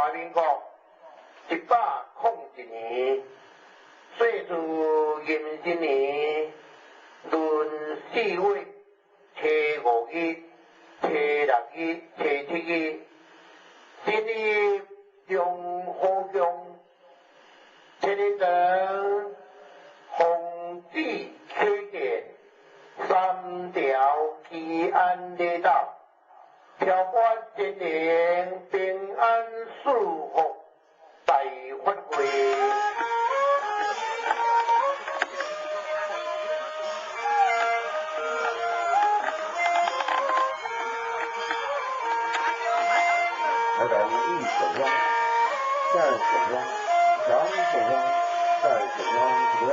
華民國101年，歲次壬申年閏四月初五日、初六日、初七日，新立中好宮，千里堂奉旨啟建三條祈安禮道，挑發真靈平安賜福大法會。來到一手汪，再手汪，兩手汪，再手汪，兩。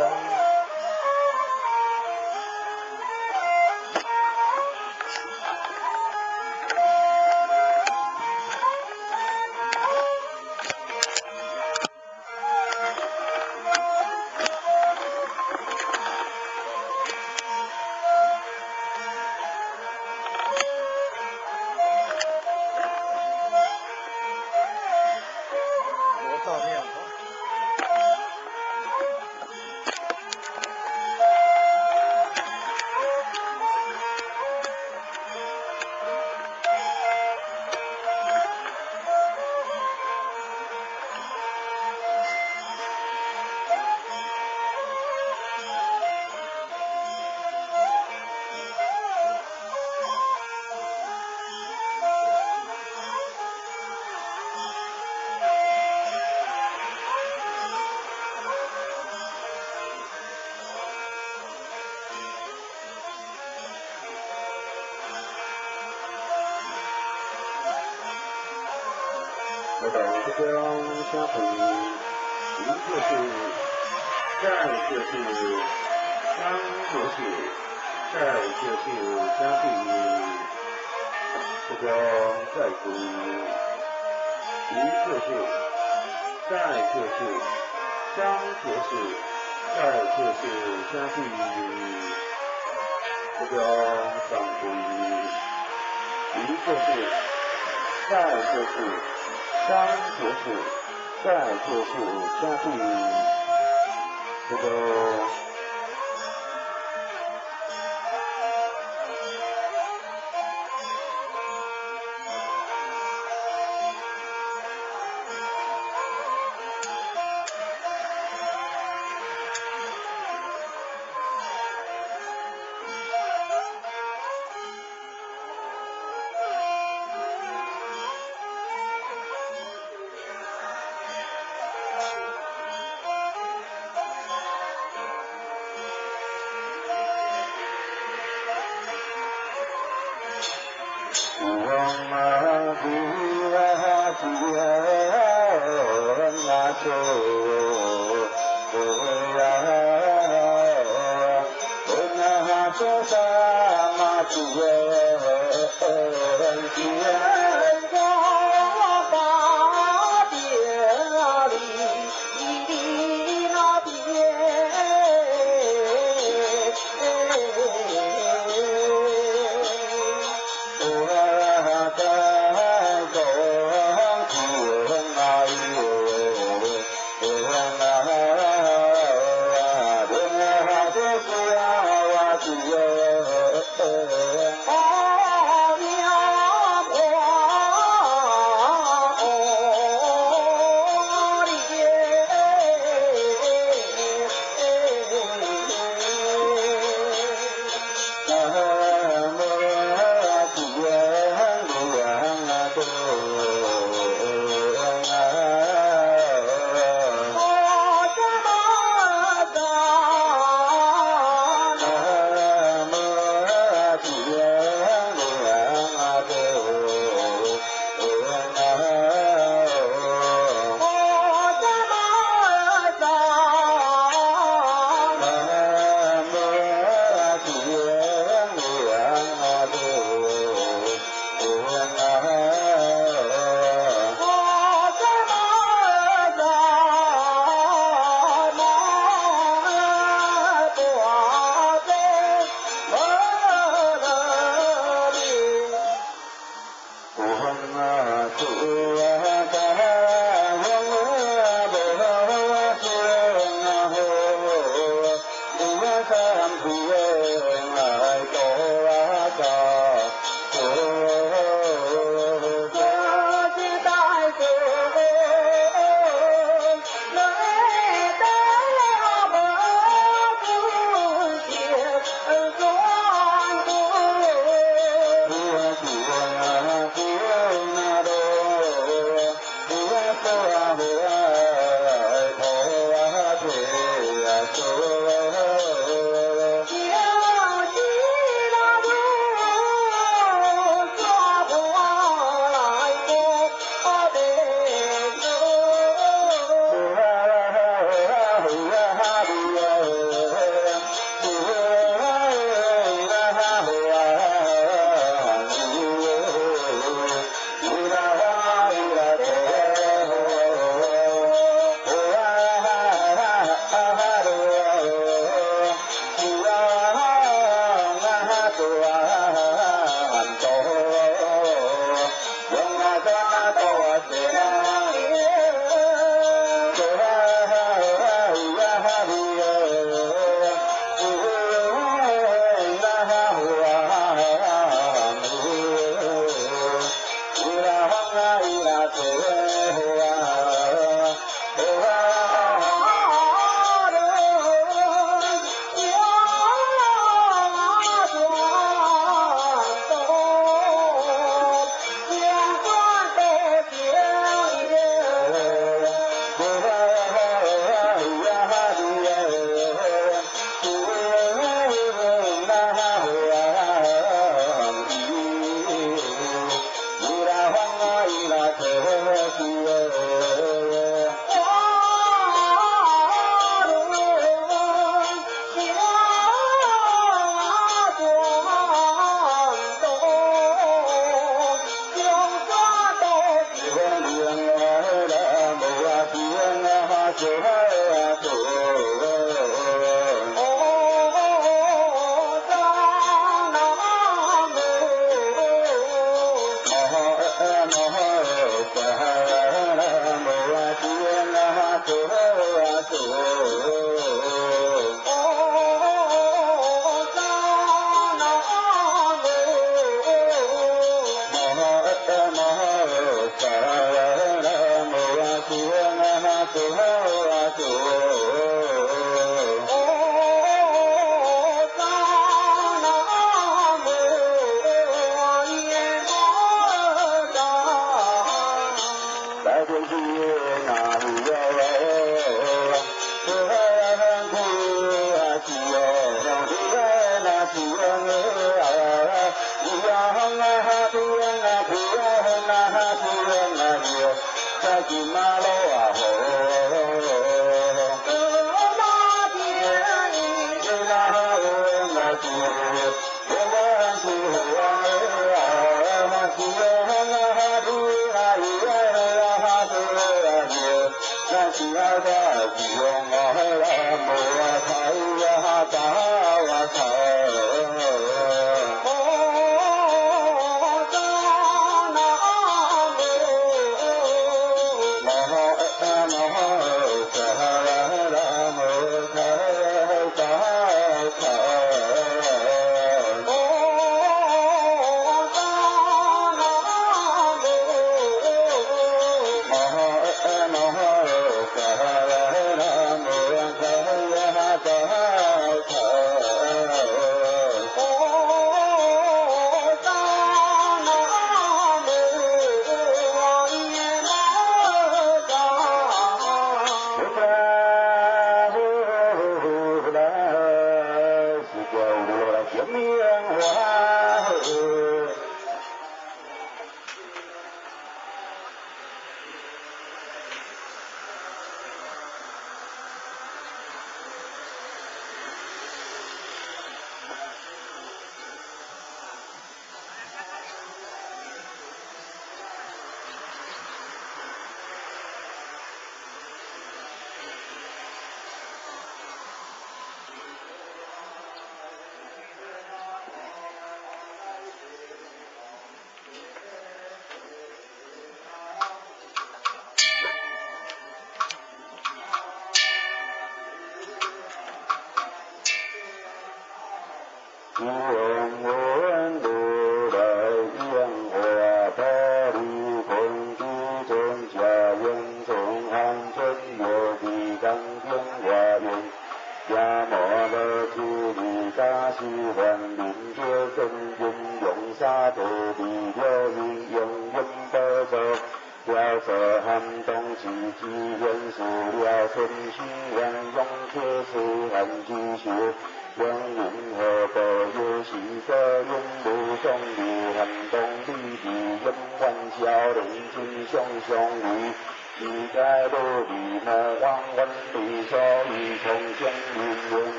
羅大廟。來到這江下回，一個是，再就是，三就是，再就是相對，這江再歸，一個是，再就是，三就是，再就是相對，這江三歸，一個是，再就是。三就是，再就是相對，這個。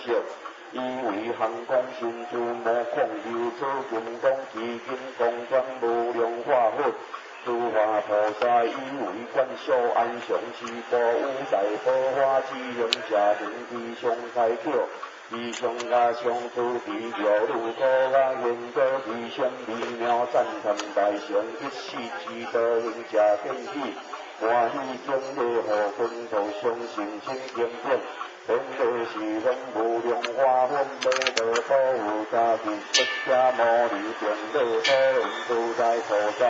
啊色，以為行光神珠無空有諸金剛智金剛轉無量化佛。諸華菩薩以為觀修安詳是寶有大寶華智行者行其上開巧，其上加上諸地妙如高雅現道其上微妙讚嘆大乘一世之道行者見起，歡喜敬禮護根土相信親經典。天地是方無量華粉，美樂保護家己釋迦牟尼頂禮寶蓮自在菩薩。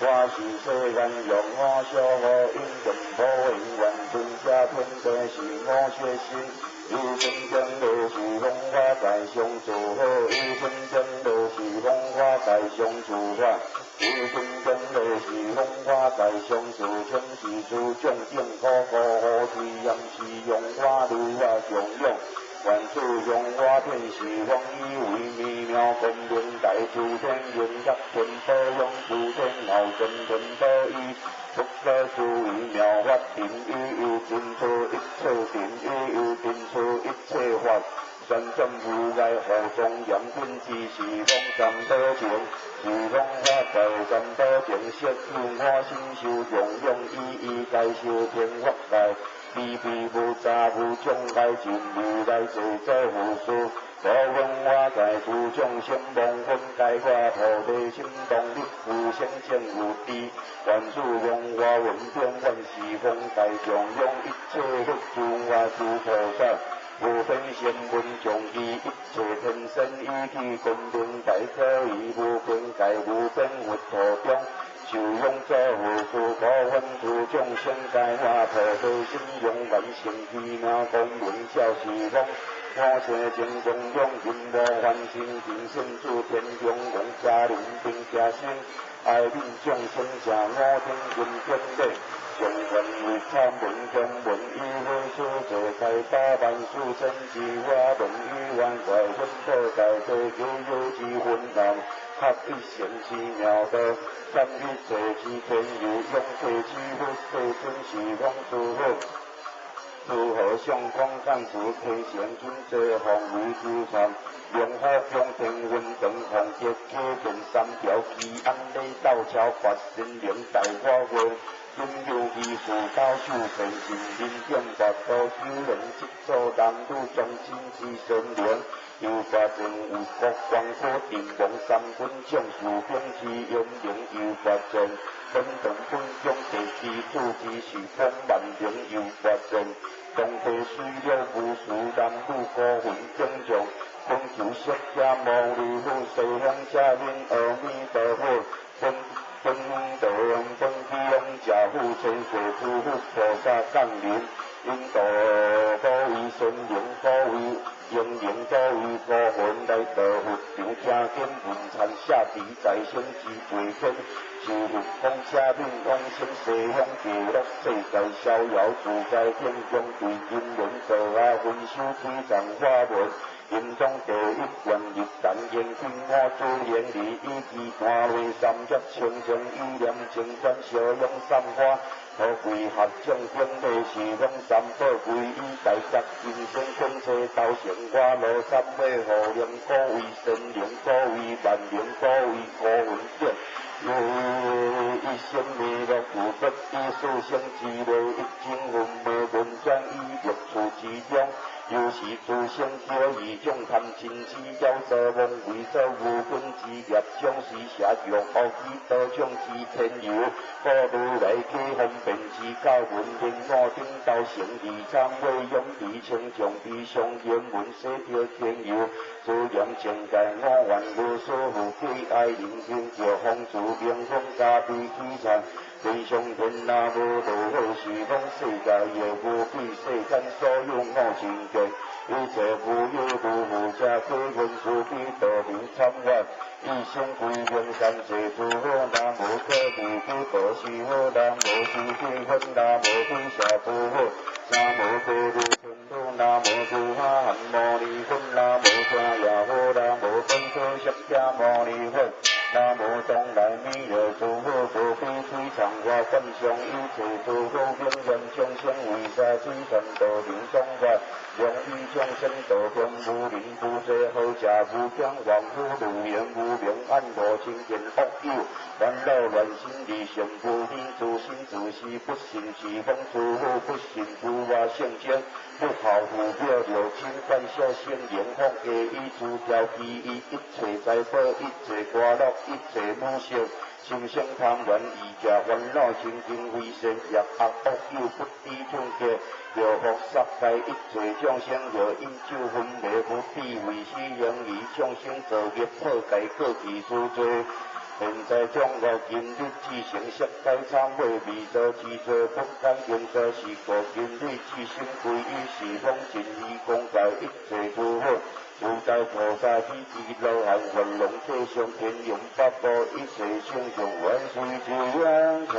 我是世間用我小我因緣寶因緣尊者天地是我學心，一生頂禮是方法在上諸好，一生頂禮是方法在上諸法，一生頂禮是方法在上諸稱是諸眾定可可好體驗是用我如我供養。願諸用我天是方以為微妙光明大諸天應業天寶用諸天後根天寶衣，不可思議妙法定義有盡出一切定義有盡出一切法，旋轉無礙護莊嚴品之是方三寶情，是方法在三寶情色有我心修用用一一該修天法界。彼彼無雜無障礙，盡如來濟做護事。無分我在諸眾生忘分解我菩提心動力無生正有智。願諸用我聞遍願西方界供養一切佛諸我諸菩薩。無分聲聞眾義一切天神以其光明大可以無邊界無邊佛土中。受用做護事，無分諸眾生皆我菩提心用完成奇妙光明照四方。我切淨供養因無凡心定勝諸天中王家人並家生，愛憫眾生成五天金天禮，上願為參聞經文以何所做開大萬事千之法文以萬外分寶大地皆有之分難。合一成之妙道，三一切之天有勇氣之佛世尊是方諸佛，諸和尚空干事天仙金濟方為诸參，龍虎強天雲燈鳳結啟天三條基安禮道超發神靈大法會，金有藝術高手神神人點法道修人執做男女忠貞之神靈。又發現有國光火定王三分將士兵之英靈，又發現本堂本中地基主之是方萬靈，又發現當地水了無數男女孤魂景象，講求釋迦牟尼佛西方者明阿彌陀佛，本本道本居王者父千歲諸佛菩薩降臨，引導各位神靈各位。英靈各位孤魂來到佛場聽經聞參下地在生之罪天，受佛講赦免往生西方極樂世界逍遙自在天中對金蓮座下分修披藏法門，心中第一願入壇言經我諸言理以及大內三業清淨意念淨觀相用三花。可歸合眾頂禮是方三寶歸依大覺金身空車道成我羅三昧護靈各位神靈各位萬靈各位孤魂等，一生彌勒菩薩以四生之內一經分昧文轉於六處之中，又是諸生叫異眾貪嗔痴妖蛇王為做無根之業障是邪欲惡意多種之天遊，故如來啟方便之教文明五頂道成二參會勇比清將比上言文寫着天遊，自然境界我願無所負喜愛人間叫風自明風加比起參。天上天那無道好是方世界亦無比世間所有五境界，一切無有無無者，皆願慈悲道明參法，一生歸向三世諸佛，南無可離不陀是佛，南無是非分，南無非舍諸佛，三無可離天土，南無諸哈含牟尼佛，南無迦耶佛，南無本師釋迦牟尼佛。南無東來彌勒諸佛慈悲璀璨華觀世上一切诸好经验众生为沙水善道能广发，良于众生道中无人不知好食无惊凡夫如言无明暗无清净恶友烦恼乱心离性不离自心自是不信是风诸佛不信诸法圣经不好不表六亲观小圣灵放下以诸调其意一切财宝一切快乐一切母色心生贪恋意见烦恼清净非善业恶恶友不知痛结若福杀害一切众生若饮酒昏迷不必为死刑以众生造业破戒过去诸罪现在将我今日至成色界忏悔未造之罪不敢应作是故今日至心归于四方尽意广大一切诸佛自在菩萨以及罗汉佛龙体上天龙八部一切圣众万岁之愿成。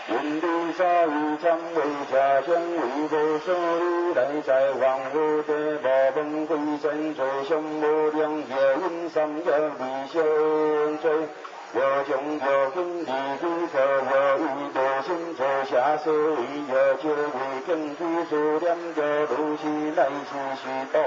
因彼所以懺悔者，相為無所如來在王佛地無問鬼神罪相無量業因三業未相罪，若將若見離彼可若以無心做下世若借為敬起思念若如是乃是須多。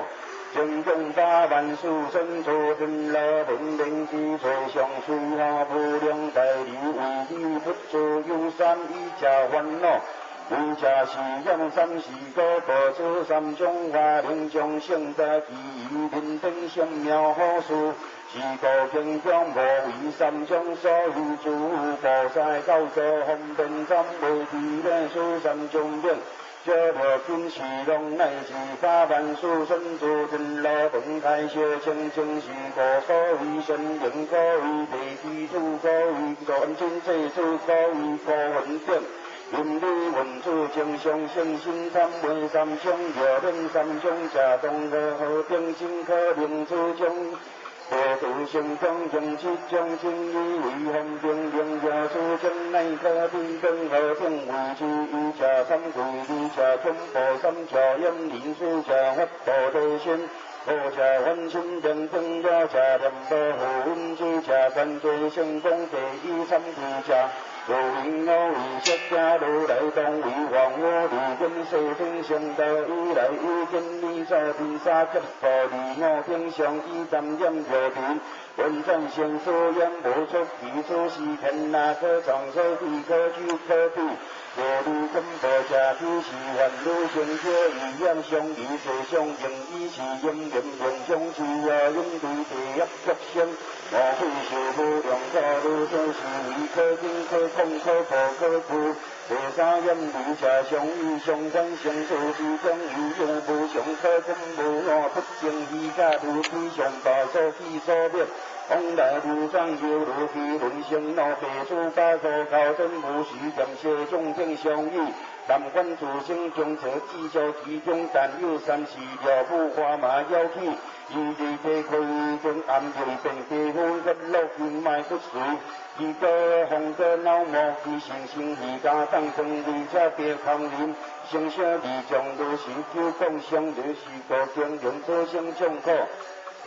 精進八萬四千諸天羅天人之最上隨下無量大利為彼不作有三以食煩惱，為食四厭三是果報此三種法令眾生得其意人天上妙好事，是故經中無為三種所以諸菩薩教授方便懺悔智慧此三種名。少若金是龍乃是八萬四千諸天羅天開小清淨是故所以神靈可以地基主可以轉真世主可以高分等。因彼聞此經相信心懺悔三種若免三種者當何何等心可令此種。佛度成功用七種真理為方便令若此種乃可比等何等為之以者懺悔，二者恐怖，三者厭離，四者發菩提心，五者歡心平等，六者念佛護因，七者觀罪成功第一懺悔者。如云我為釋迦如來當為王我離見世尊成道以來已經離造菩薩劫數離我頂上以擔染藥品，運轉成所言無出其處是天那可藏所地可居可住，若離根部者彼是凡汝成就意言相離世相應以是因緣緣中之也因對地業極生，無非受無量苦，如是是為可經可空可破可苦。第三厭離者相依相反生死之中，有有無常可空無我不淨虛假如體相大所起所滅。往來流轉猶如其輪生老病死八苦口真無時念邪眾天相依，南觀諸生中者至少其中，但有三事了不花馬妖氣，以地體虧經暗用變皮膚血落經脈骨髓，其個風個腦膜，其神神氣家當當為者別空人，生小二將如是求共相如是故經用此生眾苦。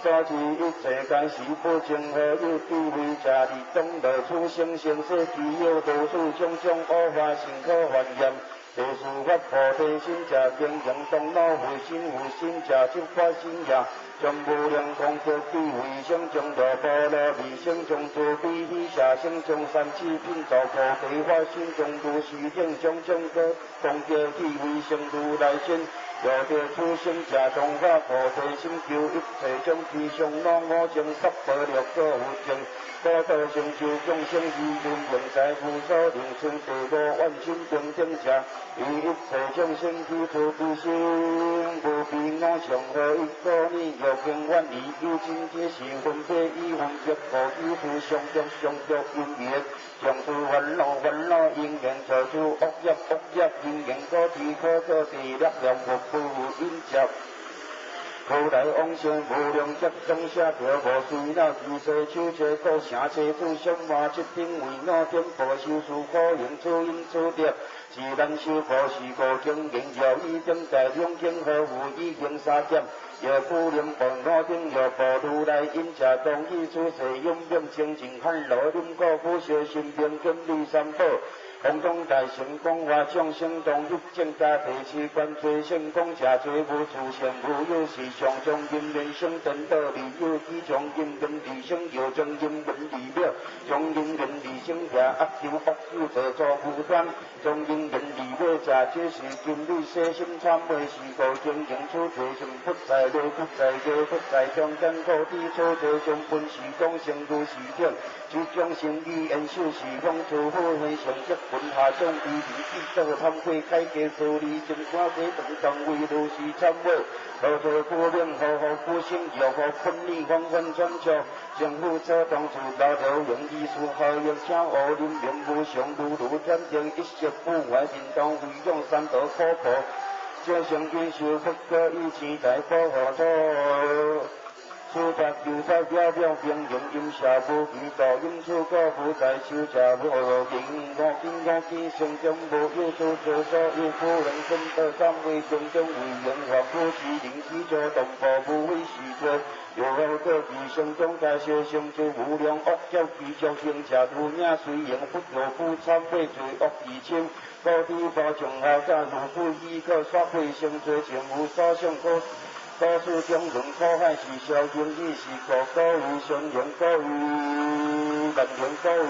所知一切皆是不淨，何有智慧者佇當樂處生生世，其有多處種種惡法心可還念。第四發菩提心者，經行動腦會心有心者，即發心也。將無量功德智慧生，將樂波羅蜜生，將慈悲喜捨生，將三智品造菩提發心，將如是等種種個功德智慧成如來身。若得此生者，當發菩提心，求一切種智上腦五淨十寶六個佛淨，果道成就眾生以人用財無所能成第五願心平等者，以一切眾生起菩提心，無邊無上何一個念欲經願意有真知是分別以分別故以處相續相續因緣，將諸煩惱煩惱因緣，造諸惡業惡業因緣，可知可可地力量佛不因接。後來往生無量劫，總捨著無隨了，其世手這個城車主相馬七品為我點報修事可用此因此德，是難修苦是故經言要以等待兩經呵護以行三減，若不能報我等若報如來因者，當以此世永免清淨煩惱，忍苦苦修心平經歷三寶。空中大乘講法眾生當入正家第七觀最勝講者最無出現無有是上將因緣生顛倒離有起將因緣離生又將因緣離滅，將因緣離生者惡求惡求做作無端，將因緣離滅者這是今日捨心懺悔是故經行處提心不在樂不在樂不在中間苦地處提上本是講成如是等，這種心語言修是方諸佛非常則本下將依理記道懺悔開解說理真看這當當為如是懺悔，何作苦名何何苦心又何困難紛紛轉笑，政府所當處老了用意思何欲請惡人名無常如如轉定一色不壞，便當非用三道苦報，這成因修福果以錢財保護土。此法求财了了平行阴邪无余道因此果无在修者无行五经五经成中无有处所所有不能分得三位中中为缘法不是灵起作动部无为是作。又何得其生中皆修成就无量恶业，其足行者如影随形，不有不忏悔罪恶已深。高低八众下加如不依可杀会生罪，情无所想可。高处中人苦海是消经义是果，果位善行果位万行果位，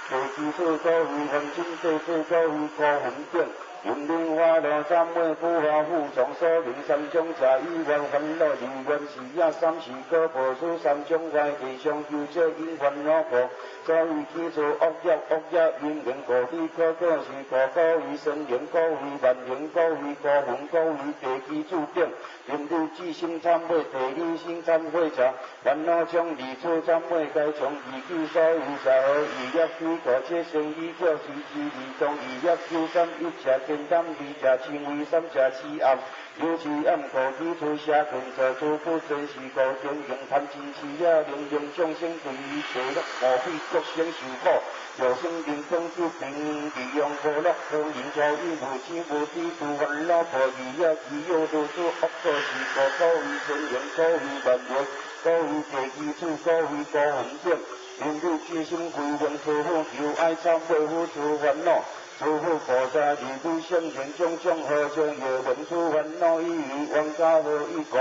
地基础果位凡尘世世果位高云顶。云林花罗三昧不华富从所明三种者以愿烦恼二愿是也三是果报此三种外地上求者因烦恼故，所以起做恶业恶业因缘果地可果是果果位善行果位万行果位高云果位地基主顶。因汝自心忏悔，第一心忏悔者，烦恼障二处忏悔，该从二起所有者何二业起果且生以叫随之二动二业九三一者简单二者轻微三者痴暗，有痴暗故起出邪见做诸不真是故经营贪嗔痴也能令众生对于地狱饿鬼各生受苦，众生人生疾病利用无乐可因造因无痴无知诸烦恼破二业其有如此恶果是果果位善行果位万行果位地基主果位高云顶，因汝自心归命师父求爱忏悔付诸烦恼。诸佛菩萨二度圣贤种种好将药明诸烦恼以为冤家何以故？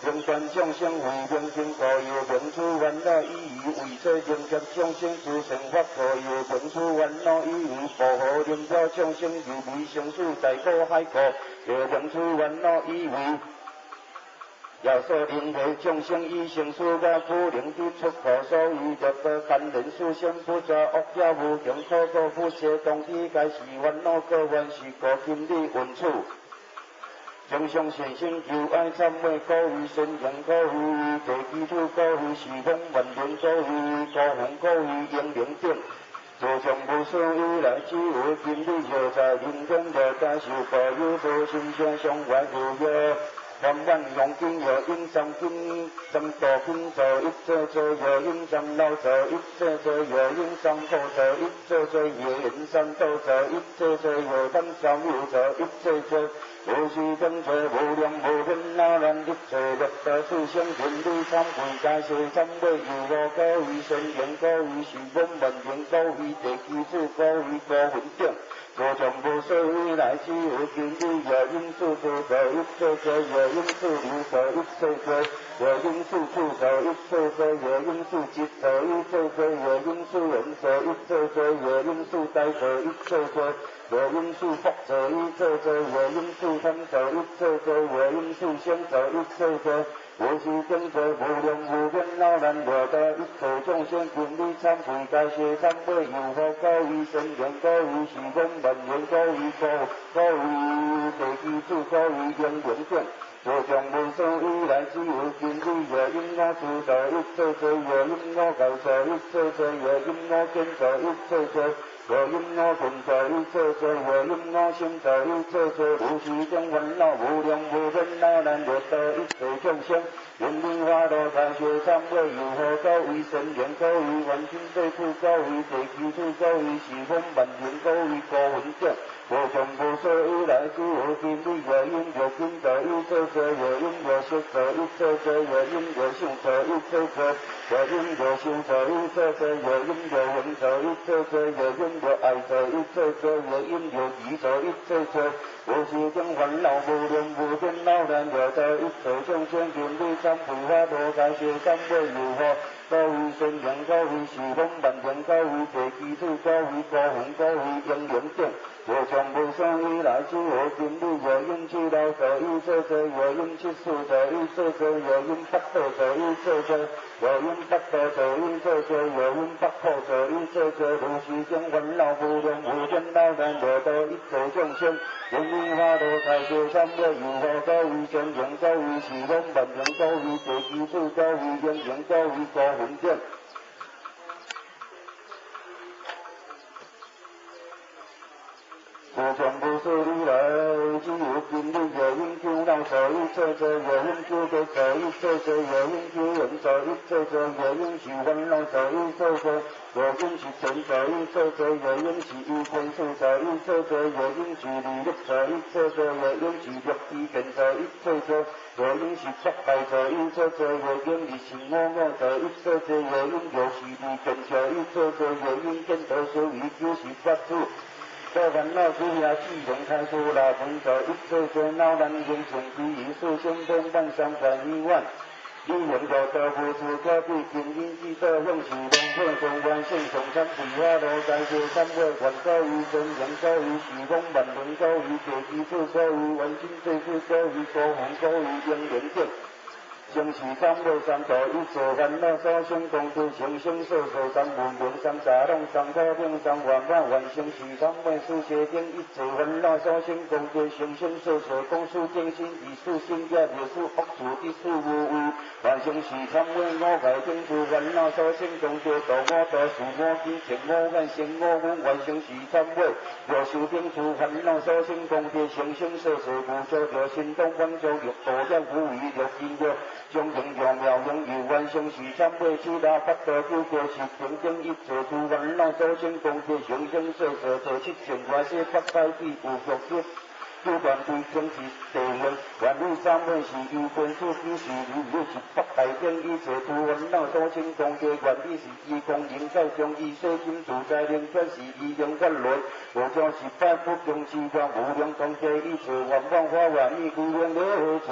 能断众生为明经故，药明诸烦恼以为为切能接众生诸生法故，药明诸烦恼以为薄荷能了众生入微生死在苦海故，药明诸烦恼以为。要说灵为众生以生死我不能得出苦，所以六道堪忍四生不作恶业无穷苦果不舍动机，皆是烦恼过患是故今日闻此。增上善心求爱忏悔，果位善行果位地基主果位是方万能果位高云果位英灵顶。自从无始以来，只有今日若在人间六大受报，有做心声相怀如药。万万用经药因三经三度经做一切做药因三老做一切做药因三苦做一切做药因三道做一切做药贪三有做一切做无始等做无量无边那难一切六道四生天地忏悔在世忏悔有无果位善行果位是方万行果位地基主果位高云顶。自从无始以来，只有今日业因四处做一切做，业因四流做一切做，业因四处做一切做，业因四执做一切做，业因四缘做一切做，业因四大做一切做，业因四福做一切做，业因四贪做一切做，业因四生做一切做。无始等做无量无边老难了得一切众生，今日忏悔该谢忏悔，有何果位善行果位是方万行果位高果位地基主果位英灵顶。自从无始以来，只有今日业因我处做一切做，业因我教做一切做，业因我见做一切做，业因我见做一切做，业因我心做一切做。无始等烦恼无量无边那难了得一切众生，愿闻法罗开学忏悔，有何果位善行果位凡尘地主果位地基主果位是方万行果位高云顶。无从无始以来，只有今日业因若经做一切做，业因若色做一切做，业因若想做一切做，业因若想做一切做，业因若闻做一切做，业因若爱做一切做，业因若疑做一切做。无始等烦恼无量无边老难了得一切众生，今日忏悔法罗开学忏悔，有何果位善行果位是方万行果位地基主果位高云果位英灵顶。自从无始以来，只有今日业因七老做一切做，业因七事做一切做，业因八道做一切做，业因八道做一切做，业因八苦做一切做。无始等烦恼无量无边老难了得一切众生，愿闻法罗开学忏悔，有何果位善行果位是方万行果位地基主果位英灵果位高云顶。自从无始以来，只有今日业因九老做一切諸業因糾結造一切諸業因糾緣造一切諸業因受煩惱造一切諸業因是見造一切諸業因是依天處造一切諸業因是利樂造一切諸業因是樂知見造一切諸業因是北拜造一切諸業因是心我我造一切諸業因就是利見造一切諸業因見道修為98處。做煩惱之下，自然開出來分造一切諸惱難形成之意，四生變萬三百二萬。你用道道无处可比，经因之道向是龙火中万圣上参为法罗在世参会愿高于真言高于时空万能高于地基础高于万金最主高于高红高于英莲顶。生是三昧三道一切烦恼所生功德生生世世三无明三杂弄三苦顶三圆满愿生是三昧四邪定一切烦恼所生功德生生世世讲四正心二四性业二四恶处第四无畏愿生是三昧五界顶诸烦恼所生功德度五道四五经前五眼生五蕴愿生是三昧六修顶诸烦恼所生功德生生世世无著六神通满足六度了无为六经六。将用六妙用有愿生是三昧七大八道九过十平等一切诸烦恼所生功德生生世世第七圣外世北海地有六劫九断对称是地行，愿以三昧是有边处九是如是北海顶一切诸烦恼所生功德，愿以是依空灵界将依世心自在灵转是依灵法轮，无将十八不穷之愿无量功德一切愿望法愿意归灵乐处。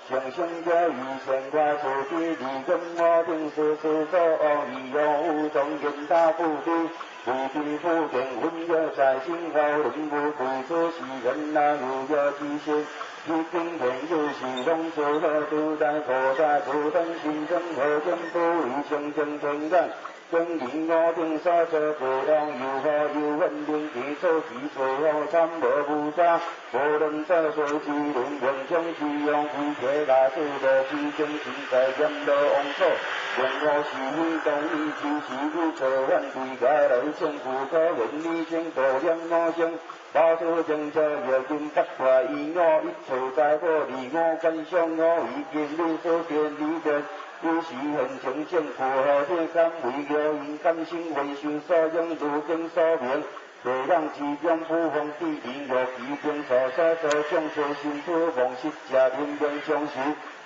上生者于善我自知，二根我顶世世所恶，二恶有从言他不知，为知不见分有在心后，人无贵此是人那有有之心。一经天有时拢做好，自在菩萨自等心生何见不为清净天眼。经人我顶所做过往，又何又分灵其所知随后参无无差，无论做随之人用将之用，非客拉做无虚精神在阎罗王所，用我是非当以之是非错反对家来政府可言理清道两我生。八处正者欲因八卦以我一切在我离我观想我为今日所见离见。有时现前正符合天感为药因感生回想所用如经所明，地人之中普方地灵药其兵所所所将随心土忘失者人命将时，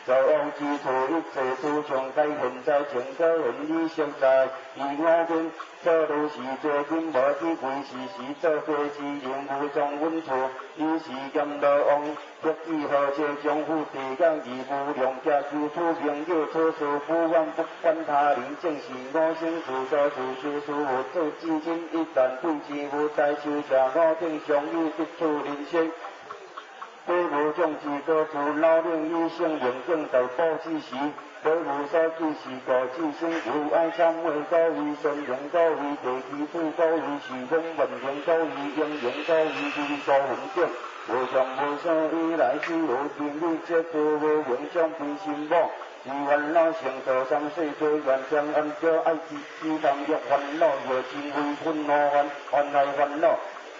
造恶之处一切诸上皆现在正果现理实在，以我见做如是做今无知为是时做非之人无从稳处，以是阎罗王欲以何者将夫地眼而无量劫求土名叫此事不枉不管他人，正是我生自所自修事物做至今一旦对之无在修者我定常有得处人生。彼无众之多处老龄以生灵境在宝之时，彼无所记是故自生有爱参会高于神灵高于地基主高于时空万灵高于应灵高于地高云顶，无上无生以来世无尽日这多无影响悲心魔。自烦恼成道三世多愿将安照爱之之当欲烦恼若真为愤怒烦烦爱烦恼。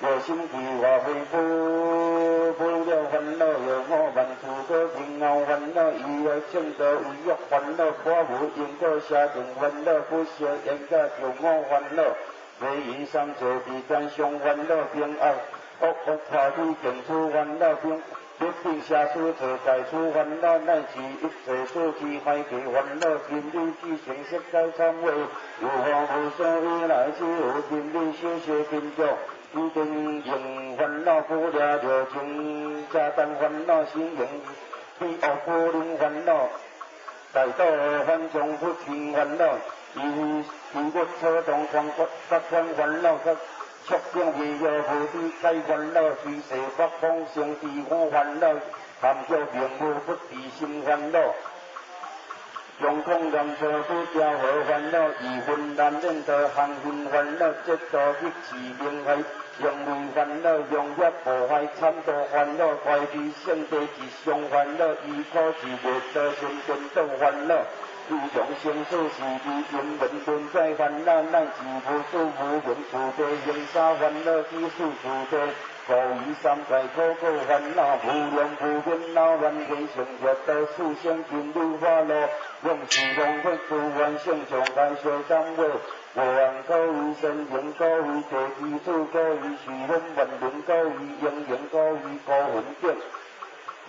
若心气化恢复，不了烦恼；若我万处可平安烦恼，伊爱正道为欲烦恼，破无因果邪见烦恼，不修缘觉就我烦恼，为因三界之间相烦恼，平安恶恶破体净处烦恼，平不定下处做界处烦恼，乃至一切所知怀记烦恼，今日之成色界参会，有法无生以来世有今日修学经教。一定用烦恼不了了，情加单烦恼心用，比恶不能烦恼，大道烦将不清烦恼，以以我车动狂各各款烦恼，各触境未有无知解烦恼，随世法空性智我烦恼，含叫并无不知心烦恼。用空念错不调和烦恼，以分难忍得行分烦恼，这道一时明慧，用为烦恼，用业破坏惨道烦恼，怪异圣地一相烦恼，依苦是灭道心颠倒烦恼，以众生死是非因缘存在烦恼，乃至无始无明处地形沙烦恼，只是处地。故于三界苦苦烦恼，无量无边恼怨非成业道，四生金律法乐，永是永佛诸愿圣众开小三位，无量高于神灵，高于地基主，高于虚空万灵，高于应灵，高于高云顶。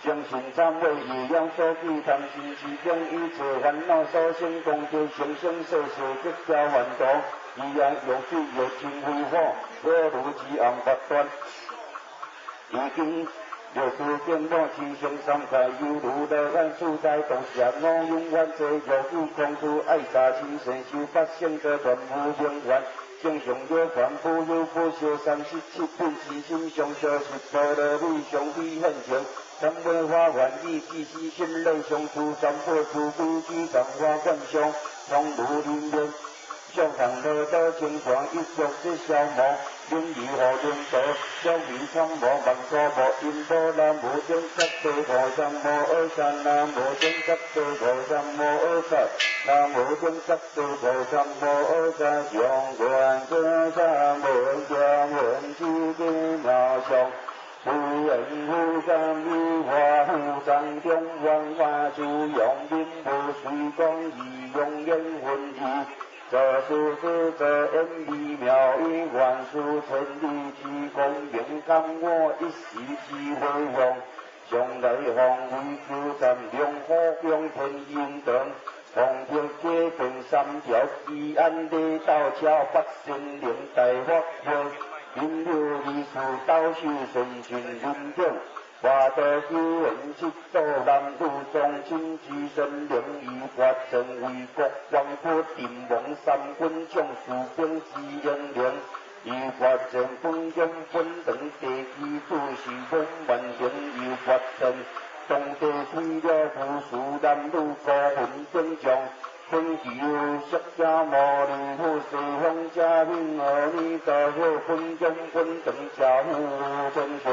精神参会，以养所起，贪心之中一切烦恼所生功德，生生世世得交万道，以爱欲智欲情非火，我如之暗不断。已经六处见我七生三界，犹如乐安处在动邪我永远这欲智空处爱杂七神修八圣者全无明愿，正常了凡夫有不修37品之心上修十波罗蜜上非现前，三昧法愿意即是心内上出三宝慈悲举藏法观相，从如人面。相同乐道清泉一足之消磨，灵义何灵道，小米参无万数无因果南无顶十地菩萨摩诃萨，南无顶十地菩萨摩诃萨，南无顶十地菩萨摩诃萨，上观菩萨无将闻之妙相，无缘无感于法无上中万法诸用并无随光以用缘分义。这是智这恩微妙以万事千里之光明，感我一时之辉煌，将来方为求赞量火光天应灯，方得解变三条，依安礼道桥八仙灵大法会，引流二处导修顺进人顶。法道修缘七祖男女宗亲之神灵，于法正为国王破定王三军将士兵之英灵，于法正本经本堂地基主是永万灵，于法正当地开了无数男女高云顶将。恳求释迦牟尼佛西方加冕阿弥陀佛本经本堂加护天寿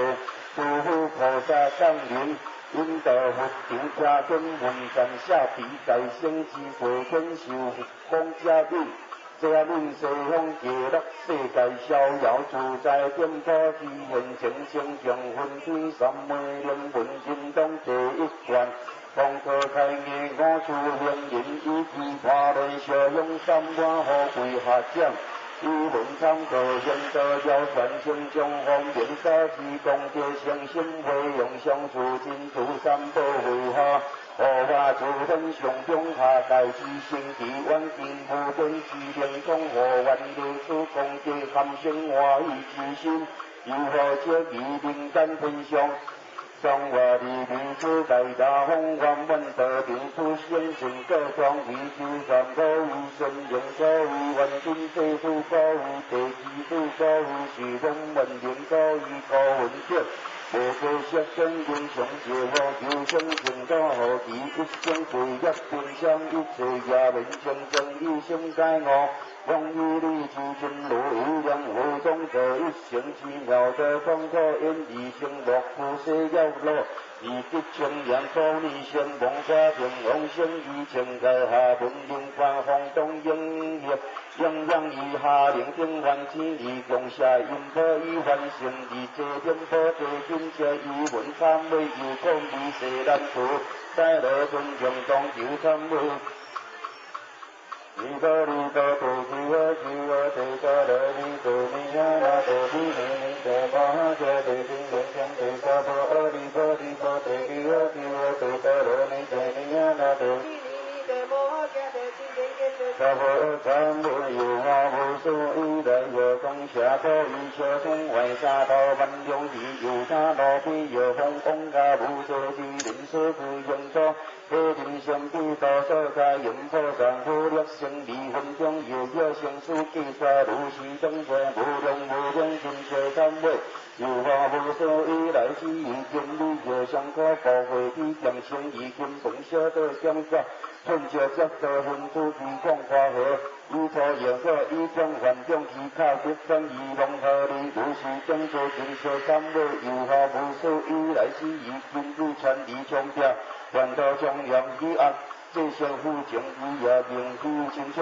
诸佛菩萨降临，引导佛场加经文赞下比大圣之会天寿光加冕，这论西方极乐世界逍遥自在点破之现前成将分天三昧灵文神通第一卷。方可开眼五处行人以其华莲笑容三万富贵下降，以文昌道行道遥传成将方便所持功德诚心回用相处真主三宝会下，护法诸天上中下界之圣智远近无边之灵通护愿如此功德含生欢喜之心，又何者于人间天上？中华利民世界大方圆满道场出生成果庄为周三宝为神灵所为万金世主所为地基主所为是永万灵所为高云者，无过色身英雄解放求生净土护持一生罪业分享一切业缘清净一生解悟。往以利之真如无量无中得一生之妙德广可演义成乐菩萨要乐，以吉清扬高利生王法平王生于清界下文灵官方东应业营养以下灵顶万千以共下因果以凡成以这点破地金车以文参为有空以世难除，在乐尊敬当求参为。尼多尼多多吉阿吉阿提多罗尼多尼亚那多比尼尼多巴哈迦提金莲香提萨婆阿尼婆尼婆提吉阿吉阿提多罗尼多尼亚那多。萨婆参无有我无数以来有功下婆以小乘外沙陀万量以有他罗比有风翁伽无色之人所具用所。彼人相比多所在阎婆上苦乐生离分中有有生死计算如是种者无量无边尽皆三昧有法无数以来之以经理有相可宝会体将生以根本小德相加顺者接得分出其广花荷以错言果以将凡中其卡得分以龙何利如是种者尽皆三昧有法无数以来之以经理传递强调。万道中央以恶，这些负情以也明记清楚。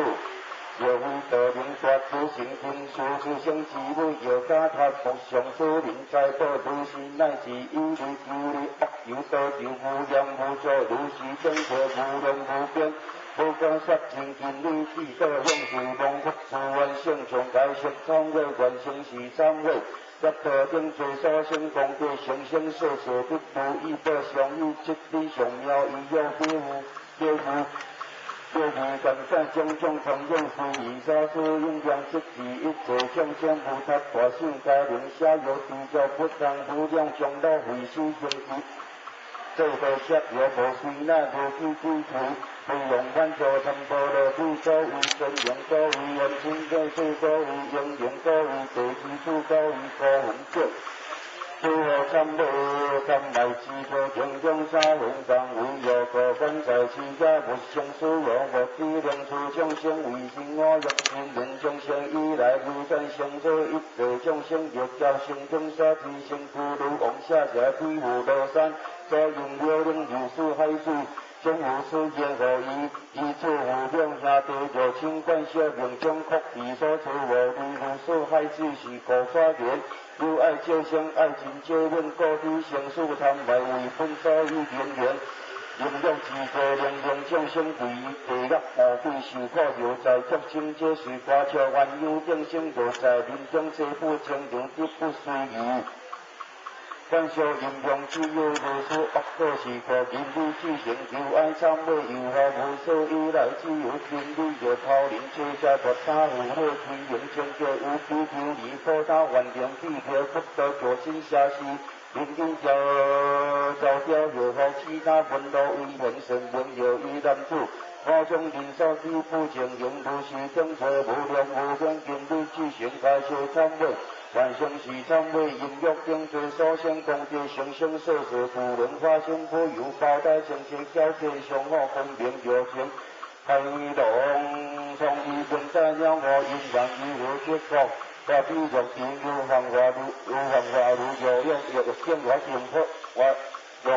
若非道明大慈神经，修此生之美，若加他福上所灵财宝，如是乃至以利求利，恶求多求无量无数，如是种者无量无边。无管说真经理，智道勇士，蒙佛诸愿圣上解释忏悔，愿生是忏悔。业道顶罪所生功德，生生世世得无异报，相以七理上妙，以有比喻，比喻，比喻观想种种场景，随意所思应量即知一切众生菩萨大圣该灵下有地教不当无量长老会师行持，这个摄有无随那无去鬼推，不用万座成波罗蜜所为真言所为愿亲者世所为应用所为地基主所为高云者。诸佛三昧三昧智慧种种三轮当为有可观在其家无生死有无比量处众生为心我欲心人众生以来无转生做一切众生欲教生中所知生苦如往下下比无罗山所用了灵如是海水。终无此言何以？以此无量兄弟若清观小明将扩地所出无离无数海子是高法言。有爱众生爱尽皆免过去生死贪爱为本所以因缘。应用智慧能令众生为地狱魔鬼受苦，又在众生这是歌唱万有众生，又在临终这不清净得不随意。觀想陰陽只有如此惡果是苦，因你只成求愛懺悔，猶好無所依賴，只有真理若拋人車車跋他有好天用成就有比丘尼菩薩萬能比丘不得作心下世，人間交交掉若好其他門路為緣生命若以男子，我將人所起不正用如是等錯無量無邊經理只成開說懺悔。萬生是懺悔，陰欲定罪所生功德，生生世世故能發生普有包代清清皎潔相好分明若清，開朗創意本在了我因緣如何結果？我比若定有方法如有方法如若用若定我定破我若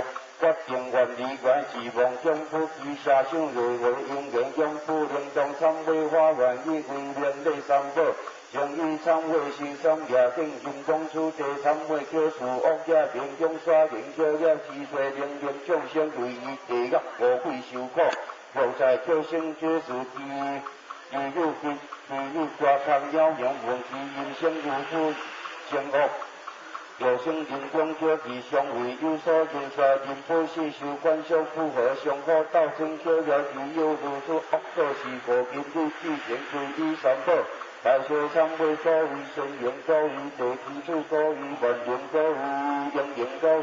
決定願離願是妄將不記下想若為因緣將不靈動懺悔法願以為明禮三寶。將以懺悔心三業定心中處地懺悔叫除惡業，命中殺人叫業之罪，令令眾生為伊地獄餓鬼受苦。若在叫聲覺是其其有其其有抓空鳥樣聞其音聲如此善惡。若生人中叫其相為有所言說，人不是受觀想符合相好道真叫業，其有如此惡果是苦，今日只成皈依三寶。大小懺悔，各位善言，各位地基主，各位萬靈，各位英靈，各位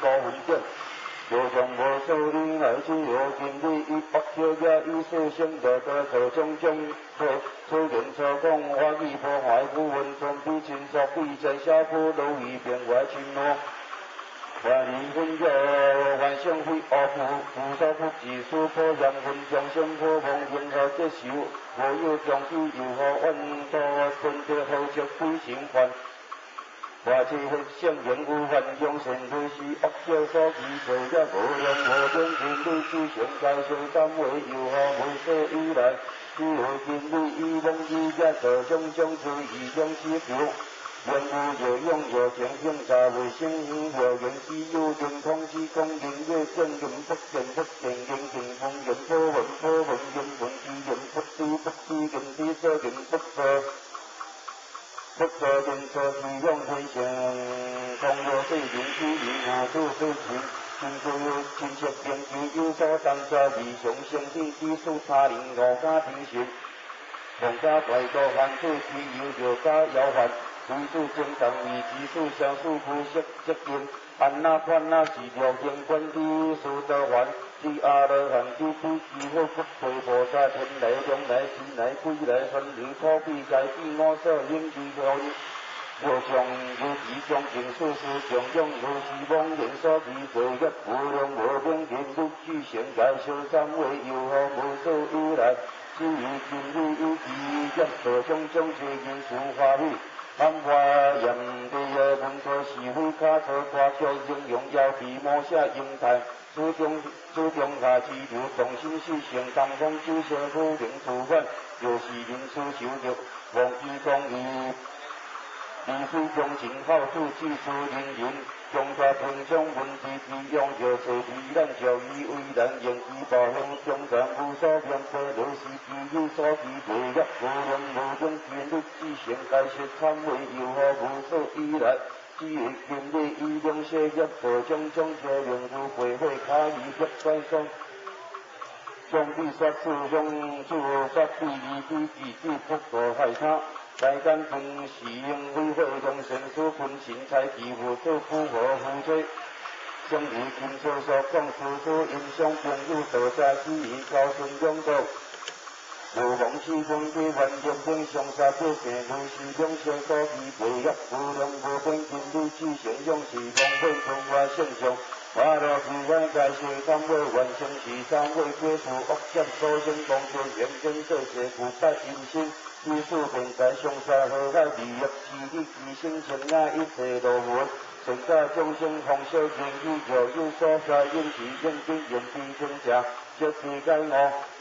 高分者，無上無所依來，只有真理以惡巧業，以四聖道得道種種錯錯言錯講，法語破壞不聞，從彼親屬彼在小部落於變外親怒。萬里分有萬象非惡苦，菩薩不知數破陽分，眾生破妄因何接受？無有中止，又何怨多分得何則鬼神犯？我這佛聖言有凡眾生，如是惡巧所起罪業，無量無邊，真理只成該相懺悔，又何無所依賴？只有真理以妄以業，道種種罪以種施求。言有若用若情行杂为生若言只有言空之空言若见言不见不见言见风言破闻破闻言闻之言不知不知言知所言不错不错言错是用天性空若水人之言无处水情亲故亲戚朋友有所当家未常生气之事他人误加听信王家大国犯罪其有若加要犯为主正当为之事，相事不息责任。安那判那是六行观地苏得还，是阿罗汉之比其好不退菩萨天来中来时来鬼来分离土地该地我所应之后。若上如其将尽世事种种如是妄言所起罪业无量无边，人欲具成该修三位，又何无所依赖？至于今日以其业道种种罪因事发起。贪花严地的文错是非卡错夸口应用妖皮魔写形态，此中此中下之流动心是性，当风九小苦灵处反，若是人此受着忘记公义，离非中情好处之处人人，中大平常文字之用，若说非咱就以为难，言其暴行中间无所偏颇，若是其有所期罪业无量无边，今日只成该说忏悔，又何无所依赖？只会今日以两些业道种种错用如回悔卡伊业观相。将彼说此相处说彼离彼自己不可害他。在间分时应非会中生死分神财其无所符合夫妻，生于亲所所讲处处因相朋友道者之意高顺两道，无忘此分别万业顶上杀百姓，如是两相所起罪业无量无边，今日只成勇士浪费春花圣上，我若是愿在世三位完成是三位解除恶业所生功德，严真这些不败阴心。以此便在上沙河海利益之力，其生成啊一切罗云，善加众生风小人语，若有所杀，应是应得应彼天者，即是解悟，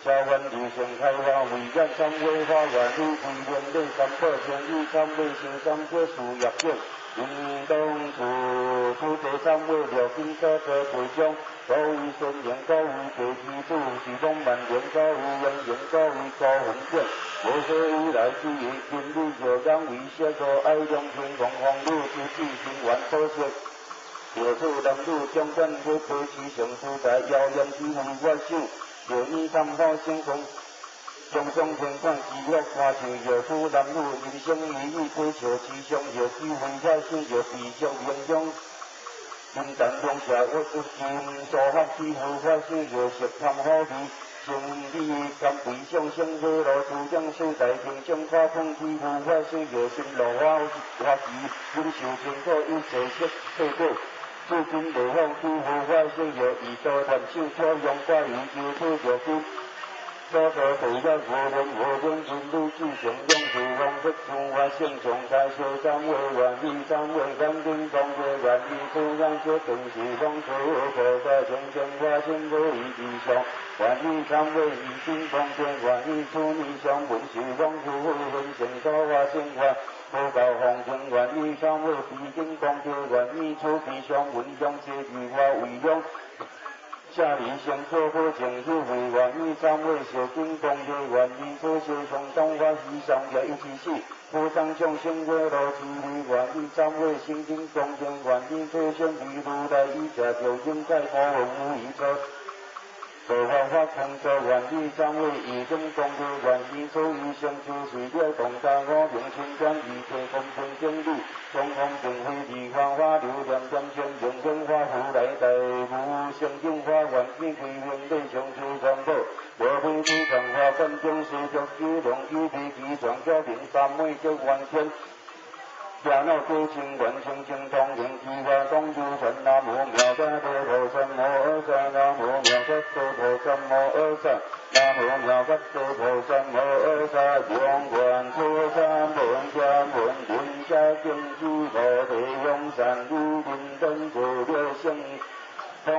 超凡离生开发，为眼三位法愿力，为愿礼三宝，成以三位成三果事业境，应当处处地三位了经所做回向。各位善言，各位地基主，是讲万言，各位英言，各位高分者，无所以来之意，今日若讲为小个爱两天凤凰女之子心愿所说，若处男女掌管火皮持成自在妖艳智慧法相，若以参好生空。众生天观极乐花树，若处男女音声语语体笑之相，若智慧法相，若地上明中。金丹龙蛇我出金所法智慧法相，若色贪好味。生理甘悲上生火炉，出将世在天上可空体无法相，若心落花花枝，忍受清苦一切色世果。至今未放弃无法相，若以多团手巧用挂鱼就出若金。所得地业无量无边，因女智成勇士方佛诸法性常在修三位愿意三位观顶功德愿意出让决定是方出菩萨清净法身无异之相，愿意三位一心功德愿意出离相闻是方出分成所法性法，佛教方正愿意三位毕竟功德愿意出彼相闻相皆具法为用。下离相作佛净修慧愿意三位修经功德愿意出修上东法西上业一起事，菩萨众生果乐之力愿意三位心经功德愿意出生于如来以者就应在无无一者。佛法法空作愿意三位以经功德愿意出一生出世了动大我明心观一切空分经理，中空定慧地方法流念点全明经法如来在无生经法愿意归明理上出三宝，无非诸上法观中世俗九龙九皮其上小明三昧即完全。迦诺多清观清净庄严提法东主传南无妙法多菩萨摩诃萨南无妙法多菩萨摩诃萨南无妙法多菩萨摩诃萨永观菩萨门家门云家经主菩提永善如林等无了生。方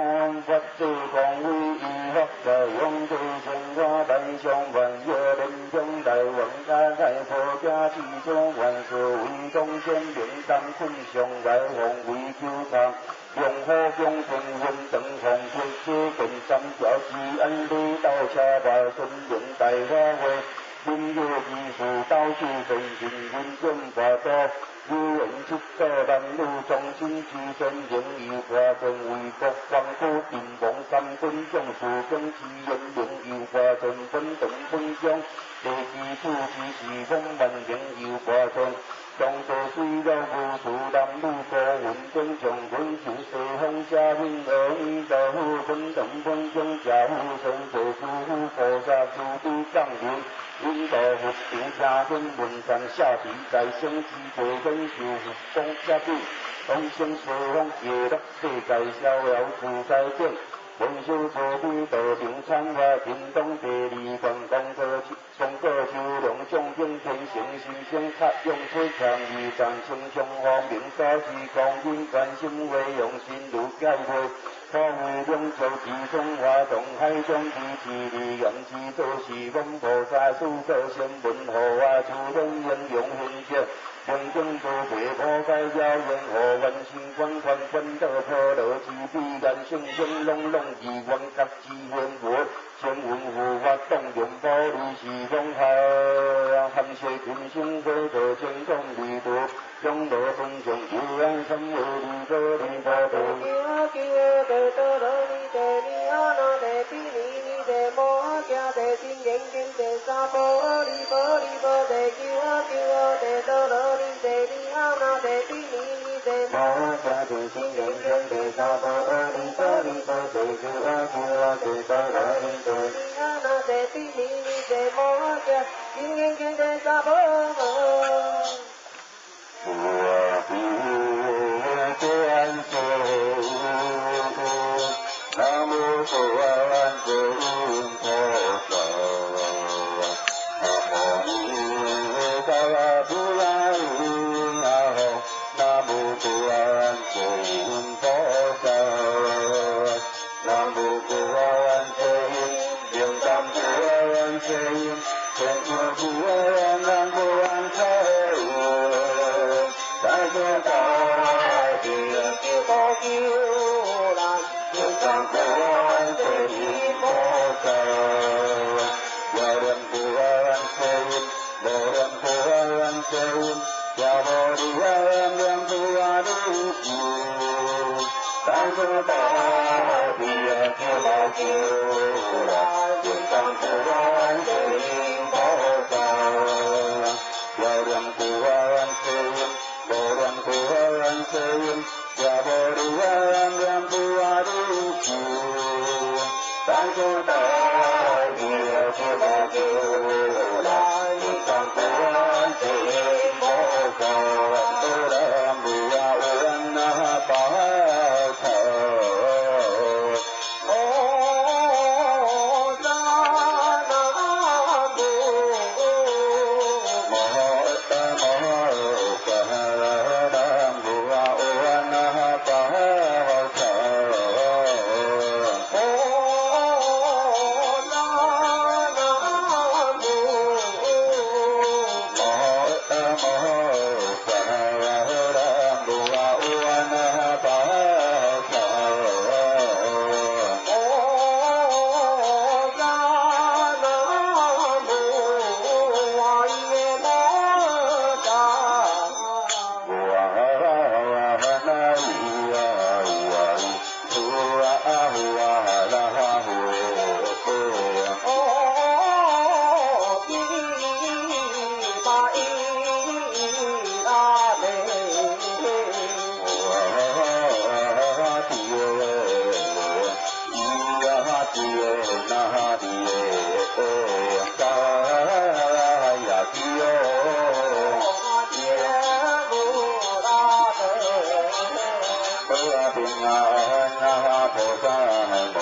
法智光威仪法在永地生花大上万月莲中来王家来婆家智中万事为中先明当困上来方为求参，用火供天云灯红铁车根三条之安利道车马顺明大法会，音乐艺术到处分心云中法多。有缘七祖男女众生之身，仍有化身为国光古定王三军将士兵之言，仍有化身分等分将，地基主之时风万仍有化身。当作水了无数男女高云顶上滚球西方下面阿弥陀佛分等分将，假佛身做诸佛菩萨慈悲降临。引导佛场听天闻山下地在生之地根修佛光下地，往生西方极乐世界逍遥自在境，闻修慈悲道场参法，叮当第二关功德功德修量上顶天成心生刹用出长二赞称上方明所持光阴观心为用心如解会。可为两足之中华东海中之智利言之做是王菩萨四祖先闻何啊出天应用分析，明经诸地破解遥远何万心观观观道婆罗之彼岸圣经朗朗二愿觉之愿佛，先闻佛法动用宝利是方海含雪金星回头千种利多，永乐分上有安三位利多利多多。哆罗尼地尼阿那地比尼尼地摩诃地真言经地三波利波利波地求阿求阿地哆罗尼地尼阿那地比尼尼地摩诃地真言经地三波利波利波地求阿求阿地哆罗尼地尼阿那地比尼尼地摩诃真言经地三波。南无观世音菩萨，南无大慈大南无观世音菩萨，南无观世音，灵感观世音，天观南观世音，大慈大悲救苦救难。灵感观世音菩萨，要念观世音，无念观世音，也无离念观世音。大慈大悲救苦難，地藏觀世音菩薩，了念觀世音，無念觀世音，也無念念不離受。大慈大悲救苦難，地藏觀世音菩薩，南無阿那巴陀。哦，南無摩摩南無阿那巴陀。哦，南無摩摩南無阿那巴陀。哦，南無阿耶摩薩。哇那咿呀哇咿，哇哇啦呼。哦，伊巴伊拉嘞，哇滴耶，咿呀滴耶那滴耶，嘎呀滴哟。耶布拉德。阿平安阿菩萨摩。